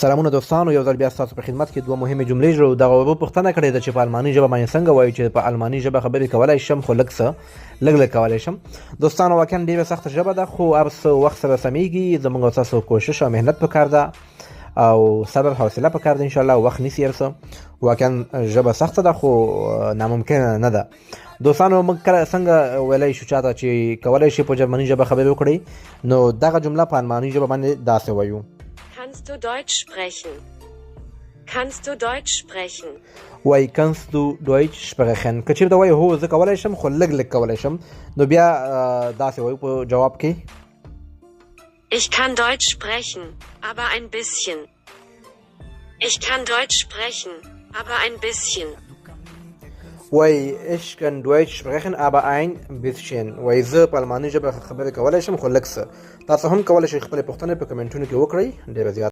سلامونه دوستانو، یو ځل بیا ستاسو په خدمت کې دوه مهمې جملې جوړو. دغه ورور پوښتنه کړې ده چې په الماني ژبه باندې څنګه وایو چې په الماني ژبه خبرې کولای شم، خو لږ څه لږ لږ کولای شم. دوستانو، واقعا ډېره سخته ژبه ده، خو هر څه وخت سره سمېږي. زموږ او تاسو کوشش او محنت پکار ده او صبر حوصله پکار ده. انشاءالله وخت نیسي هر څه. واقعا ژبه سخته ده، خو ناممکنه نه ده. دوستانو، موږ کله څنګه ویلای شو چاته چې کولای شي په جرمني ژبه خبرې وکړي؟ نو دغه جمله په الماني ژبه باندې داسې وایو: Kannst du Deutsch sprechen? Kannst du Deutsch sprechen? وای kannst du Deutsch sprechen؟ که چېرته وایي هو، زه کولای شم، خو لږ لږ کولای شم، نو بیا داسې وایو په جواب کې: Ich kann Deutsch sprechen, aber ein bisschen. Ich kann Deutsch sprechen, aber ein bisschen. وای ich kann Deutsch sprechen، aber ein bisschen. وای زه په الماني ژبه خبرې کولای شم، خو لږ څه. تاسو هم کولای شئ خپلې پوښتنې په کمنټونو کې وکړئ. ډېره زیاته